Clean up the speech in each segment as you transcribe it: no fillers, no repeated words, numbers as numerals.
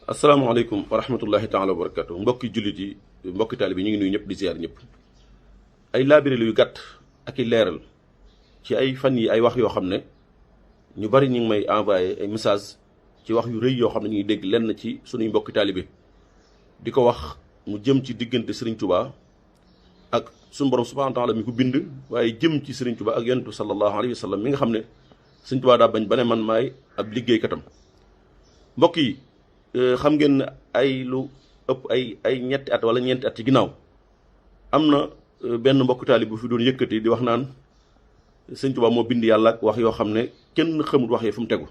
asalaamaaleykum wa rahmatullahi taala wa barakatu mbokki jullit yi mbokki taalibe yi ñu ngi nuyu ñëpp di ziar ñëpp ay laabire yu gàtt ak i leeral ci ay fan yi ay wax yoo xam ne ñu bari ñu ngi may envoyé ay message ci wax yu rëy yoo xam ne ñu ngi dégg lenn ci sunuy mbokki taalibe di ko wax mu jëm ci diggante Serigne Touba ak sunu borom subhanahu wa taala mi ko bind waaye jëm ci Serigne Touba ak yonent sallallahu alayhi wa sallam mi nga xam ne Serigne Touba daa bañ ba ne man maay ab liggéeykatam mbokk yi xam ngeen ne ay lu ëpp ay ñetti at wala ñeenti at ci ginnaaw am na benn mbokk taali bu fi doon yëkkati di wax naan Sëñ Tuubaa moo bind yàlla ak wax yoo xam ne kenn xamut wax yi fu mu tegu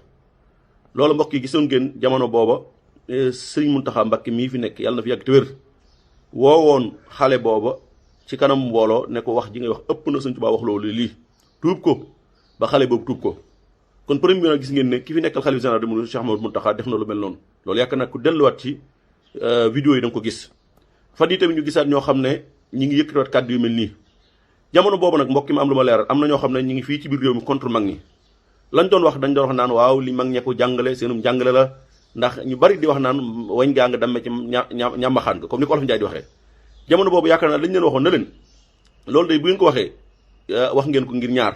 loolu mbokk yi gisoon ngeen jamono booba Sëriñ Muntaxa Mbakke mii fi nekk yàlla na fi yàgg te wér woowoon xale booba ci kanam mbooloo ne ko wax ji ngay wax ëpp na Sëñ Tuubaa wax loolu lii tuub ko ba xale boobu tuub ko kon premier gis ngeen ne ki fi nekkal xalifa général des mourides Cheikh Ahmadou Mountakha def na lu mel noonu loolu yaakaar naa ku delluwaat ci vidéo yi da nga ko gis fan yi tamit ñu gisaat ñoo xam ne ñi ngi yëkkatiwaat kàddu yu mel nii jamono boobu nag mbokk mi am lu ma leeral am na ñoo xam ne ñi ngi fii ci biir réew mi contre mag ñi lañ doon wax dañ doon wax naan waaw li mag ñee ko jàngale seenum jàngale la ndax ñu bari di wax naan wañ gaa nga damme ci ñàmbaxaan nga comme ni ko Olof Njaay di waxee jamono boobu yaakaar naa lañ leen waxoon na leen loolu day bu ngeen ko waxee wax ngeen ko ngir ñaar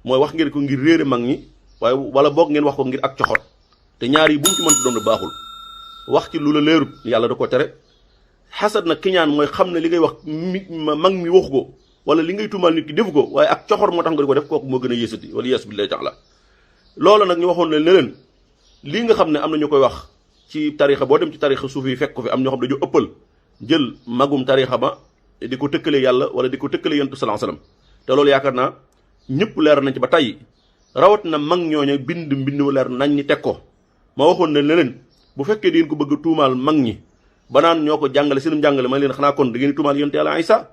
mooy wax ngeen ko ngir réere mag ñi waaye wala boog ngeen wax ko ngir ak coxor te ñaar yi bu mu ci mënti doon baaxul wax ci lu la leerut yàlla da ko tere xasad nag kiñaan mooy xam ne li ngay wax mag mi waxu ko wala li ngay tuumaal nit ki defu ko waaye ak coxor moo tax nga di ko def kooku moo gën a yéesati wala yeesu billahi taala loolu nag ñu waxoon leen ne leen lii nga xam ne am na ñu koy wax ci tarixa boo dem ci tarixa suuf yi fekk ko fi am ñoo xam dañoo ëppal jël magum tarixa ba di ko tëkkale yàlla wala di ko tëkkale yonent sallallahu alayhi wasallam te loolu yaakaar naa ñëpp leer nañ ci ba tey rawat na mag ñooñu bind mu leer nañ ñi teg ko ma waxoon ne leen bu fekkee di ngeen ko bëgg a tuumaal mag ñi ba naan ñoo ko jàngale seenum jàngale ma leen xanaa kon da ngeen di tuumaal yonte yàlla Isa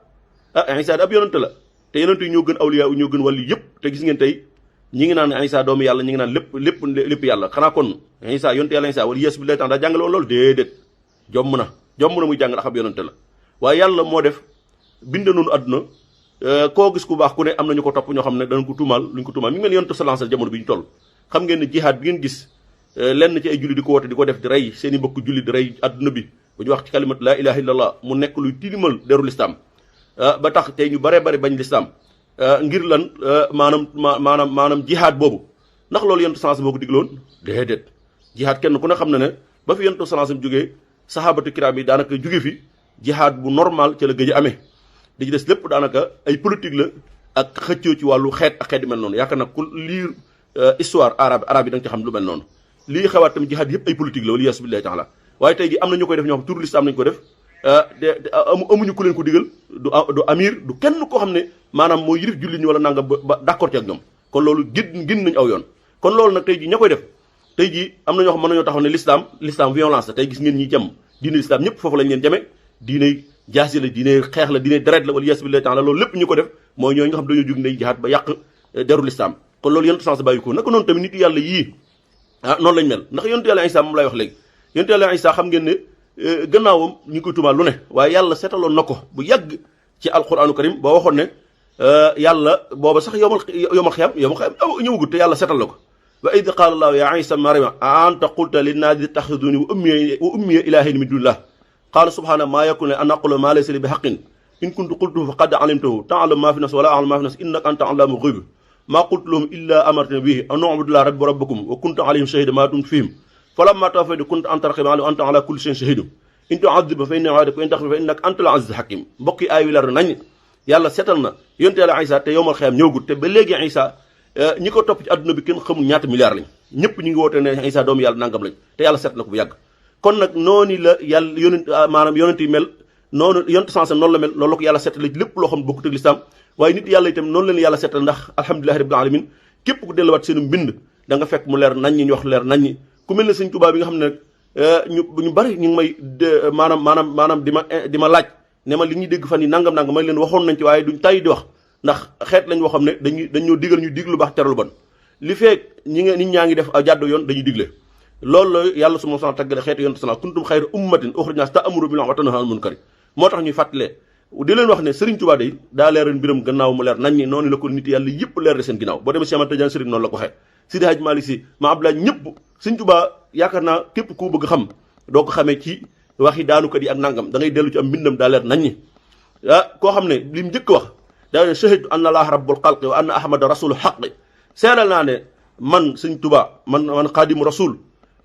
Isa da ab yonante la te yonante yi ñoo gën awliya ñoo gën wàllu yëpp te gis ngeen tey ñi ngi naan Isa doomu yàlla ñi ngi naan lépp yàlla xanaa kon Isa yonte yàlla Isa wala yes bi lay tax daa jàngale woon loolu déedéet jomm na muy jàng ndax ab yonante la waaye yàlla moo def bind noonu àdduna koo gis ku baax ku ne am nañu ko topp ñoo xam ne danañ ko tuumaal luñ ko tuumaal mi ngi mel yonte sallallahu alayhi wasallam jamono bi ñu toll xam ngeen ne jihaad bi ngeen gis lenn ci ay julli di ko woote di ko def di rey seen i mbokk julli di rey adduna bi bu ñu wax ci kalimat laa ilaha illallah mu nekk luy tilimal deru lislaam ba tax tey ñu baree bari bañ lislaam ngir lan maanaam jihaad boobu ndax loolu yonte sallallahu alayhi wasallam moo ko digloon déedéet jihaad kenn ku ne xam ne ne ba fi yonte sallallahu alayhi wasallam jógee sahabatu kiram yi daanaka jóge fi jihaad bu normal ca la gëj a amee di ci des lépp daanaka ay politique la ak xëccoo ci wàllu xeet ak xeet yu mel noonu yaakaar nag ku lire histoire arabe yi da nga ci xam lu mel noonu lii xewaat tamit jihaad yëpp ay politique la wala yeesu billahi taala waaye tey ji am na ñu koy def ñoo xam turu lislaam nañu ko def amuñu ku leen ko digal du amir du kenn koo xam ne maanaam mooy yirif jullit ñi wala nanga ba d'accord ci ak ñoom kon loolu gën nañu aw yoon kon loolu nag tey ji ña koy def tey ji am na ñoo xam mën nañoo taxaw ne l'islam violence la tey gis ngeen ñi jëm diine l'islam ñëpp foofu lañ leen jame diine jaasi la diine xeex la diine deret la wala yeesu billahi taala loolu lépp ñu ko def mooy ñooñu nga xam dañoo jóg ne jihaad ba yàq deru l'islam kon loolu yontu sens bàyyi ko naka noonu tamit nit yàlla yii noonu lañ mel ndax yontu yàlla Isa moom lay wax léegi yontu yàlla Isa xam ngeen ne gannaawam ñu ngi koy tuumaal lu ne waaye yàlla seetaloon na ko bu yàgg ci alquranu karim boo waxoon ne yàlla booba sax yomal xiyam ñëwagut te yàlla seetal na ko wa id qaala allahu ya Isa mariama a anta qulta linnaasi ittaxiduni wa ummiya ilaahayni min dunillah qaala subhaana maa yakunu li an aqula maa laysa li bi haqqin in kuntu qultuhu faqad alimtahu ta'lamu maa fi nafsi wa laa a'lamu maa fi nafsi innaka anta allaamul ghuyuub maa qultu lahum illaa amartanii bihi an u'budu llaaha rabbii wa rabbakum wa kuntu alayhim shahiidan maa dumtu fiihim falammaa tawaffaytanii kunta anta raqiiban alayhim wa anta alaa kulli shay'in shahiid in tu'adhibhum fa innahum 'ibaaduka wa in taghfir fa innaka antal 'aziizul hakiim mbokk yi aay wi leer nañ yàlla seetal na yonte yàlla Isa te yowmal xiyaam ñëwagut te ba léegi Isa ñi ko topp ci adduna bi kenn xamul ñaata milliards lañ ñëpp ñu ngi woote ne Isa doomu yàlla nangam lañ te yàlla seet na ko bu yàgg kon nag noonu la yàlla yonent yi mel noonu yonent sansa noonu la mel noonu la ko yàlla seetal lépp loo xam ne bokkut ak lislaam waaye nit yàlla itam noonu leen yàlla seetal ndax alhamdulillahi rabbil alamin képp ku delluwaat seenu mbind da nga fekk mu leer nañ ñi ñu wax leer nañ ñi ku mel ne Sëñ Tuubaa bi nga xam ne ñu bari ñu ngi may maanaam di ma laaj ne ma li ñuy dégg fan yi nangam may leen waxoon nañ ci waaye duñ tàyyi di wax ndax xeet lañ woo xam ne dañoo digal ñu diglu baax tere lu bon li feek nit ñaa ngi def jàddu yoon dañuy digle loolu la yàlla su ma sana taggale xeetu yonent sala kuntum xayra ummatin uxrijat linnaas ta'muru bil ma'ruufi wa tanhawna 'anil munkar moo tax ñuy fàttalee di leen wax ne Serigne Touba day daa leeral mbiram gannaaw mu leer nañ ñi noonu la ko nit yàlla yëpp leer de seen ginnaaw boo demee Cheikh Ahmad Tidiane Chérif noonu la ko waxee Sidi Hadj Malick Sy ma Abdoulaye ñëpp Serigne Touba yaakaar naa képp ku bëgg xam doo ko xamee ci waxi daanukat yi ak nangam da ngay dellu ci am mbindam daa leer nañ ñi koo xam ne li mu njëkk wax daa ne shahidtu anna allah rabbul xalqi wa anna ahmada rasulu xaqi seeral naa ne man sëñ Tuubaa man xaadimu rasul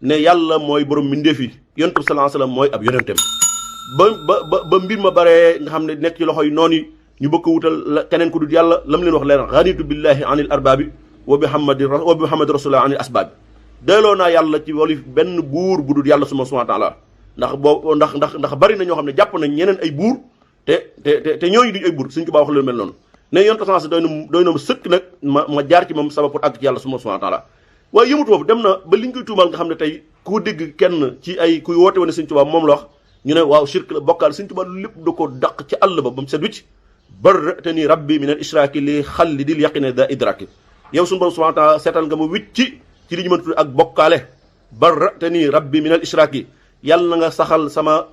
ne yàlla mooy borom mbindeef yi yonent bi sallallahu alayhi wasallam mooy ab yonenteem ba mbir ma baree nga xam ne nekk ci loxo yi noonu yi ñu bëgg ko wutal keneen ku dul yàlla lam leen wax leen ganitu billahi anil arbaabi wa bi muhammadi rasulillah anil asbaabi doyloo naa yàlla ci wali benn buur bu dul yàlla subhanahu wa ta'ala ndax bari na ñoo xam ne jàpp nañ ñeneen ay buur te ñooñu duñ ay buur suñ ko baa wax leen mel noonu ne yoon tasance doy na ma sëkk nag ma jaar ci moom sabab pour àgg ci yàlla subhanahu wa ta'ala waaye yëmut foofu dem na ba liñ koy tuumaal nga xam ne tey ku dégg kenn ci ay kuy woote woon ne Sëñ Tuubaa moom la wax ñu ne waaw shirk la bokkaal Sëñ Tuubaa lépp da ko daq ci àll ba mu set wicc barratani rabbi min al israaki li xalli dil yaqine da idraki yow suñu borom subhanahu wa ta'ala seetal nga ma wicc ci li ñu mën tudd ak bokkaale barratani rabbi min al israaki yàlla na nga saxal sama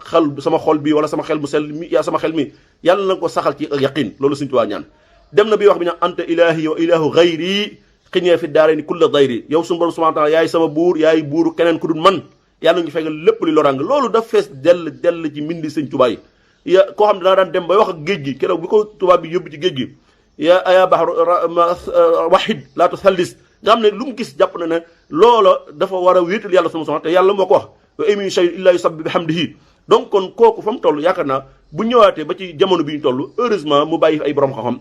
xol bi wala sama xel mu sell mi sama xel mi yàlla na nga ko saxal ci yaqin loolu Sëñ Tuubaa ñaan dem na bi wax bi nag anta ilahi wa ilahu ghayri xiñee fi daare ni kulla dayri yow suñu borom subhanahu wa ta'ala yaay sama buur yaay buuru keneen ku dul man yàlla ñu fegal lépp li lorang loolu daf fees dell ci mbindi Sëñ Tuubaa yi koo xam ne daa daan dem bay wax ak géej gi keroog bi ko tubaab bi yóbbu ci géej gi yaa bahru wahid laa tusallis nga xam ne lu mu gis jàpp na ne loola dafa war a wéetal yàlla subhanahu wa ta'ala te yàlla moo ko wax wa in min shay'in illa yusabbihu bihamdihi donc kon kooku fa mu toll yaakaar naa bu ñëwaatee ba ci jamono bi ñu toll heureusement mu bàyyi fi ay borom xam-xam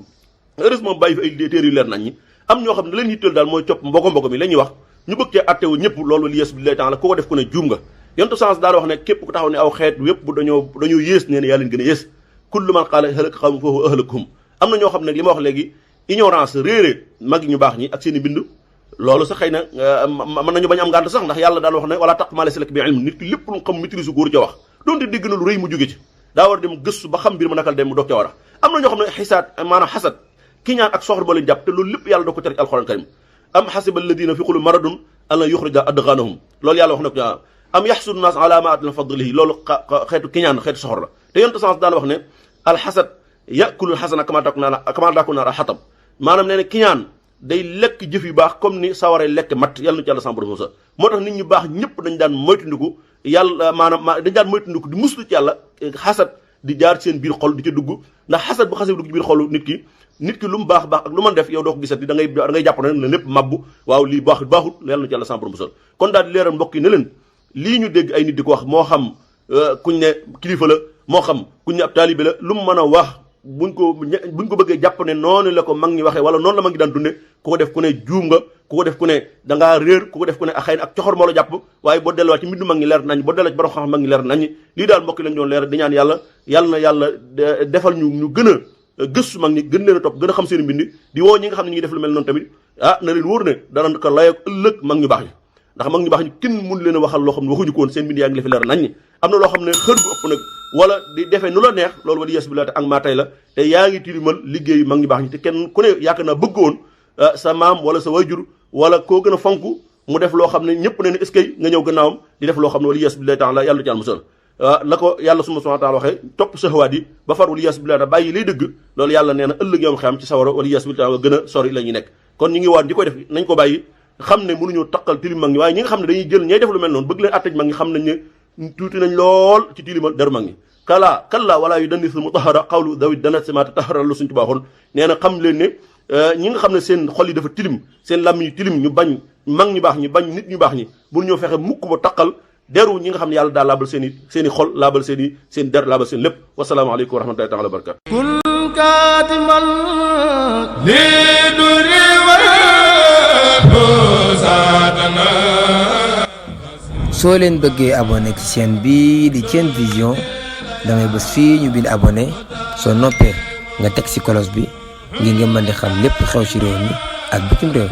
heureusement mu bàyyi fi ay téere yu leer nañ ñi am ñoo xam ne leen yitteel daal mooy copp mbogo mi la ñuy wax ñu bëgg cee attewu ñëpp loolu li yes billahi ta'ala ku ko def ku ne juum nga yontu sens daal wax ne képp ku taxaw ne aw xeet yépp dañoo yées nee na yaa leen gën a yées kullu man qaala halaka qawmun fa huwa ahlakuhum am na ñoo xam ne li ma wax léegi ignorance réere mag ñu baax ñi ak seen i bind loolu sax xëy na mën nañu bañ am ngànt sax ndax yàlla daal wax ne wala taqfu maa laysa laka bihi ilm nit ki lépp lu xam maîtrise góor ca wax doonte dégg na lu rëy mu jóge ci daa war a dem gëstu ba xam mbir ma nakal dem mu doog ca war a am na ñoo xam ne xisaat maanaam xasad ki ñaan ak soxor ba leen jàpp te loolu lépp yàlla da ko tere ci alxuraan karim am xasiba alladina fi qulubihim maradun an lan yuxrija adghanahum loolu yàlla wax na ko am yaxsudu naas ala ma atina fadlihi loolu xeetu ki ñaan xeetu soxor la te yonte sens daal wax ne alxasad yakulu xasana kama daku naar alxatab maanaam nee na ki ñaan day lekk jëf yu baax comme ni sawaree lekk mat yàlla na ci yàlla sàmm sa moo tax nit ñu baax ñëpp dañ daan moytandiku yàlla maanaam dañ daan moytandiku di muslu ci yàlla xasad di jaar seen biir xol di ca dugg ndax xasad bu xasee dugg ci biir xolu nit ki lu mu baax ak lu mën def yow doo ko gisati da ngay jàpp ne lépp mabbu waaw lii baaxul yàlla na ci yàlla sàmm sa kon daal di leeral mbokk yi ne leen lii ñu dégg ay nit di ko wax moo xam kuñ ne kilifa la moo xam kuñ ne ab taalibe la lu mu mën a wax buñ ko bëggee jàpp ne noonu la ko mag ñi waxee wala noonu la mag ñi daan dunde ku ko def ku ne juum nga ku ko def ku ne dangaa réer ku ko def ku ne xëy na ak coxor moo la jàpp waaye boo delluwaat ci mbindu mag ñi leer nañ boo delluwaat ci borom xam mag ñi leer nañ lii daal mbokk yi lañ doon leer di ñaan yàlla na yàlla defal ñu gën a gëstu mag ñi gën leen a topp gën a xam seen mbindi di woo ñi nga xam ne ñi ngi def lu mel noonu tamit na leen wóor ne dana ko layoog ëllëg mag ñu baax ñi ndax mag ñu baax ñi kenn mun leen a waxal loo xam ne waxuñu ko woon seen mbind yaa ngi la fi leer nañ ñi am na loo xam ne xër gu ëpp nag wala di defee nu la neex loolu wala yes bi la te ak maa tey la te yaa ngi tilimal liggéeyu mag ñu baax ñi te kenn ku ne yaakaar naa bëgg woon sa maam wala sa wayjur wala koo gën a fonk mu def loo xam ne ñëpp ne ne est-ce que nga ñëw gannaawam di def loo xam ne wala yes bi la taala yàlla ci al musal la ko yàlla subhanahu wa ta'ala waxee topp sahawaat yi ba far wala yes bi la bàyyi lay dëgg loolu yàlla nee na ëllëg yoom xam ci sawara wala yes bi la gën a sori la ñuy nekk kon ñi ngi waat ñi koy def nañ ko bàyyi xam ne mënuñu taqal tilim mag ñi waaye ñi nga xam ne dañuy jël ñay def lu mel noonu bëgg leen attaj mag ñi xam nañ ne tuuti nañ lool ci tilimal deru mag ñi kalla wala yu dannisul mutahara qawlu dawi dana sima tatahara lu suñ tubaaxoon nee na xam leen ne ñi nga xam ne seen xol yi dafa tilim seen làmmiñ yi tilim ñu bañ mag ñu baax ñi bañ nit ñu baax ñi bu ñoo fexe mukk ba taqal deru ñi nga xam ne yàlla daal laabal seen i xol laabal seen der laabal seen lépp wasalaamaaleykum wa rahmatullahi taala wa barakatu kun kaatiman soo leen bëggee abonné ci chaîne bii di Thiene Vision damay bës fii ñu bind abonné soo noppee nga teg ci cloche bi ngir nga mën di xam lépp xew ci réew mi ak bitim réew